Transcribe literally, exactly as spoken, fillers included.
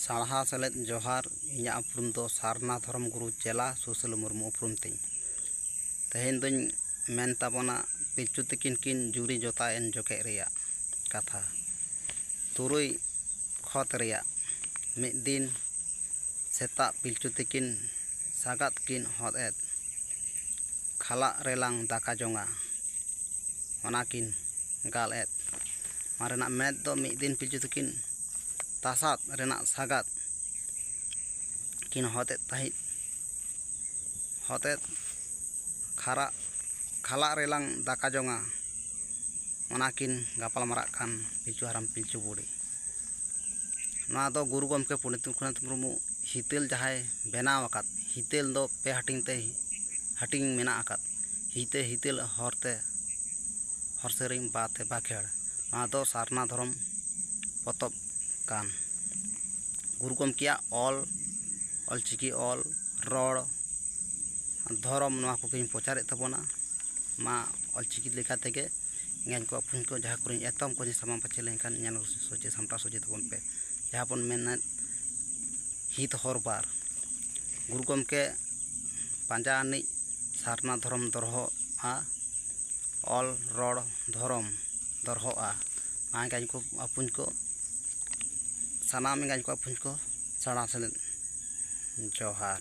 ᱥᱟᱨᱦᱟᱣ ᱥᱮᱞᱮᱫ ᱡᱚᱦᱟᱨ᱾ ᱤᱧᱟᱹᱜ ᱩᱯᱨᱩᱢ ᱫᱚ ᱥᱟᱨᱱᱟ ᱫᱷᱚᱨᱚᱢ ᱜᱩᱨᱩ ᱪᱮᱞᱟ ᱥᱩᱥᱤᱞ ᱢᱩᱨᱢᱩ ᱩᱯᱨᱩᱢ ᱛᱤᱧ᱾ ᱛᱮᱦᱮᱧ ᱫᱚᱧ ᱢᱮᱱ ᱛᱟᱵᱚᱱᱟ, ᱯᱤᱞᱪᱩ ᱛᱤᱠᱤᱱ ᱠᱤᱱ ᱡᱩᱨᱤ ᱡᱚᱛᱟ ᱮᱱ ᱡᱚᱠᱷᱮᱡ ᱨᱮᱭᱟᱜ ᱠᱟᱛᱷᱟ᱾ ᱛᱩᱨᱩᱭ ᱠᱷᱚᱛ ᱨᱮᱭᱟᱜ ᱢᱤᱫ ᱫᱤᱱ ᱥᱮᱛᱟᱜ ᱯᱤᱞᱪᱩ ᱛᱤᱠᱤᱱ ᱥᱟᱜᱟᱫ ᱠᱤᱱ ᱦᱚᱫ ᱮᱫ, ᱠᱷᱟᱞᱟᱜ ᱨᱮᱞᱟᱝ ᱫᱟᱠᱟ ᱡᱚᱝᱟ, ᱚᱱᱟ ᱠᱤᱱ ᱜᱟᱞ ᱮᱫ᱾ ᱚᱱᱟ ᱨᱮᱱᱟᱜ ᱢᱮᱱ ᱫᱚ, ᱢᱤᱫ ᱫᱤᱱ ᱯᱤᱞᱪᱩ ᱛᱤᱠᱤᱱ ᱛᱟᱥᱟᱫ ᱨᱮᱱᱟᱜ ᱥᱟᱜᱟᱫ ᱠᱤᱱ ᱦᱚᱛᱮᱫ ᱛᱟᱦᱮᱸᱫ, ᱦᱚᱛᱮᱫ ᱠᱷᱟᱨᱟᱜ, ᱠᱷᱟᱞᱟᱜ ᱨᱮᱞᱟᱝ ᱫᱟᱠᱟ ᱡᱚᱝᱟ, ᱚᱱᱟ ᱠᱤᱱ ᱜᱟᱯᱟᱞ ᱢᱟᱨᱟᱜ ᱠᱟᱱ ᱯᱤᱞᱪᱩ ᱦᱟᱲᱟᱢ ᱯᱤᱞᱪᱩ ᱵᱩᱲᱦᱤ᱾ ᱱᱚᱣᱟ ᱫᱚ ᱜᱩᱨᱩ ᱜᱚᱢᱠᱮ ᱯᱚᱱᱰᱤᱛ ᱨᱚᱜᱷᱩᱱᱟᱛᱷ ᱢᱩᱨᱢᱩ ᱦᱤᱛᱟᱹᱞ ᱡᱟᱦᱟᱸᱭ ᱵᱮᱱᱟᱣ ᱟᱠᱟᱫ, ᱦᱤᱛᱟᱹᱞ ᱫᱚ ᱯᱮ ᱦᱟᱹᱴᱤᱧ ᱛᱮ ᱦᱟᱹᱴᱤᱧ ᱢᱮᱱᱟᱜ ᱟᱠᱟᱫ, ᱦᱤᱛᱟᱹ ᱦᱤᱛᱟᱹᱞ ᱦᱚᱨᱛᱮ ᱦᱚᱨ ᱥᱮᱨᱮᱧ ᱵᱟᱛᱮ ᱵᱟᱠᱷᱮᱲ᱾ ᱱᱚᱣᱟ ᱫᱚ ᱥᱟᱨᱱᱟ ᱫᱷᱚᱨᱚᱢ ᱯᱚᱛᱚᱵ ᱠᱟᱱ᱾ ᱜᱩᱨᱩ ᱜᱚᱢᱠᱮᱭᱟᱜ ᱚᱞ, ᱚᱞᱪᱤᱠᱤ ᱚᱞ, ᱨᱚᱲ, ᱫᱷᱚᱨᱚᱢ, ᱱᱚᱣᱟ ᱠᱚᱜᱮᱧ ᱯᱨᱚᱪᱟᱨᱮᱫ ᱛᱟᱵᱚᱱᱟ᱾ ᱢᱟ ᱚᱞᱪᱤᱠᱤ ᱞᱮᱠᱟ ᱛᱮᱜᱮ ᱮᱸᱜᱟᱧ ᱠᱚ ᱟᱹᱯᱩᱧ ᱠᱚ, ᱡᱟᱦᱟᱸ ᱠᱚᱨᱮᱧ ᱮᱛᱚᱢ ᱠᱚᱧ ᱥᱟᱢᱟᱝ ᱯᱟᱪᱷᱮ ᱞᱮᱱᱠᱷᱟᱱ ᱧᱮᱞ ᱥᱚᱡᱷᱮ ᱥᱟᱢᱴᱟᱣ ᱥᱚᱡᱷᱮ ᱛᱟᱵᱚᱱ ᱯᱮ᱾ ᱡᱟᱦᱟᱸ ᱵᱚᱱ ᱢᱮᱱᱮᱫ ᱦᱤᱛ ᱦᱚᱨ ᱵᱟᱨ, ᱜᱩᱨᱩ ᱜᱚᱢᱠᱮ ᱯᱟᱸᱡᱟ ᱟᱹᱱᱤᱡ ᱥᱟᱨᱱᱟ ᱫᱷᱚᱨᱚᱢ ᱫᱚᱨᱦᱚᱜᱼᱟ, ᱚᱞ ᱨᱚᱲ ᱫᱷᱚᱨᱚᱢ ᱫᱚᱨᱦᱚᱜᱼᱟ᱾ ᱢᱟ ᱮᱸᱜᱟᱧ ᱠᱚ ᱟᱹᱯᱩᱧ ᱠᱚ, ᱥᱟᱱᱟᱢ ᱮᱸᱜᱟᱧ ᱠᱚ ᱟᱹᱯᱩᱧ ᱠᱚ, ᱥᱟᱨᱦᱟᱣ ᱥᱮᱞᱮᱫ ᱡᱚᱦᱟᱨ᱾